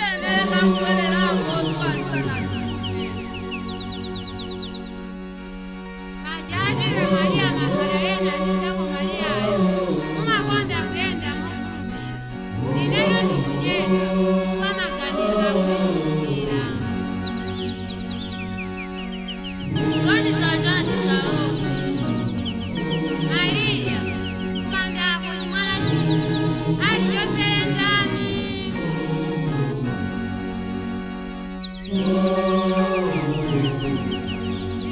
Tiyenera kubwererako dzuwa lisanatuluke. Pajatu Mariya Magadalena ndi zako Mariyayo mumakonda kuyenda mofulumira. Inetu ndikuchedwa chifukwa maganizo akundichulukira. Kuganiza chani Salome? Mariya, kumandako chimwala chija alichotsere ndani?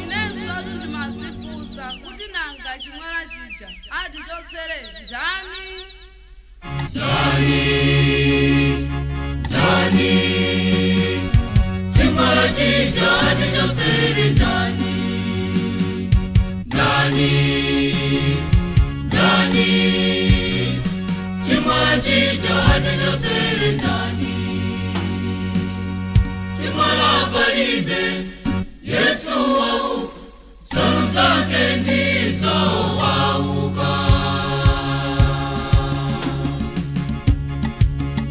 Inenso ndimadzifunsa kuti nanga chimwala chija atichotsere ndani? Chimwala chija atichotsere ndani? Ndani, ndani, chimwala chija atichotsere ndani? Chimwala palibe, Yesu wauka, nsalu zake ndizo wauka.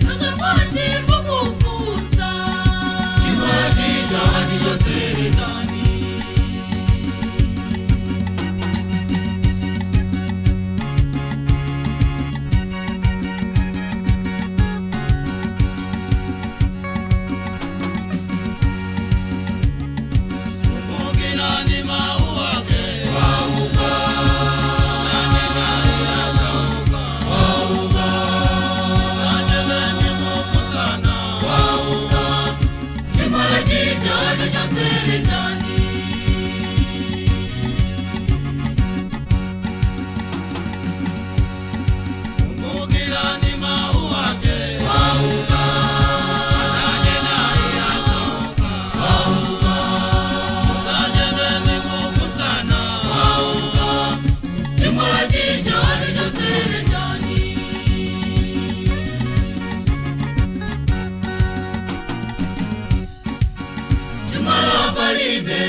Nanga mukufunsa? Chimwala chija atichotsere ndani? Chimwala chija atichotsere ndani? Chimwala chija atichotsere ndani? Chimwala palibe,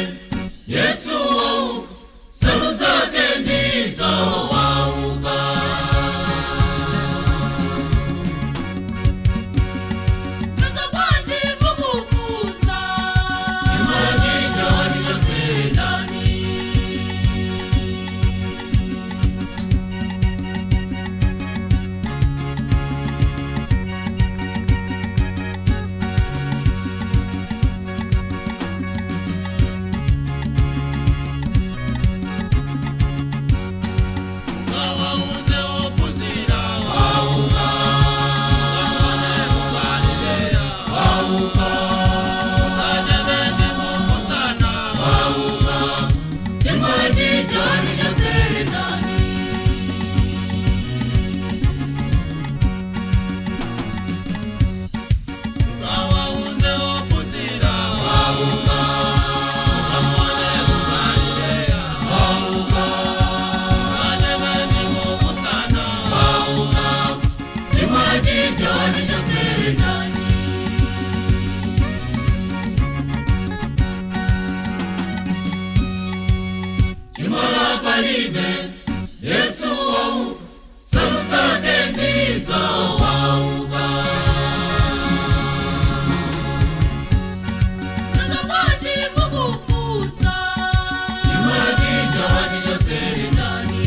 Yesu wauka, nsalu zake ndizo wauka. Nanga mukufunsa? Chimwala chija atichotsere ndani? Chimwala chija atichotsere ndani? Chimwala chija atichotsere ndani? Chimwala palibe, Yesu wauka, nsalu zake ndizo wauka. Nanga mukufunsa? Chimwala chija atichotsere ndani?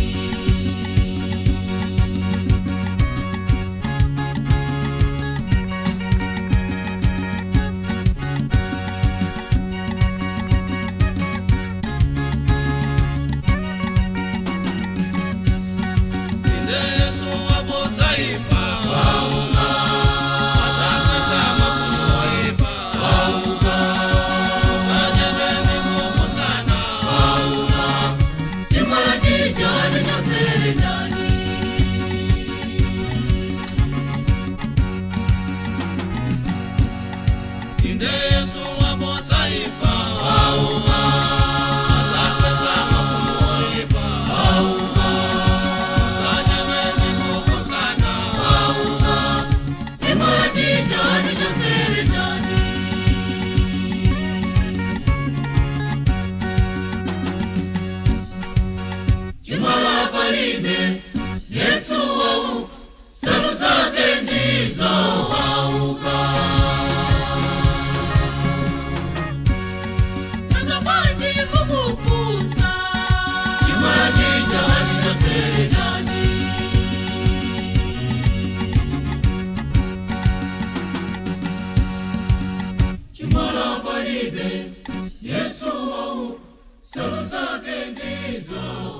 Chimwala chija atichotsere ndani? Chimwala chija atichotsere ndani? Chimwala palibe, Yesu wauka, nsalu zake ndizo wauka. Palibe Yesu wauka, solo zake ndizo.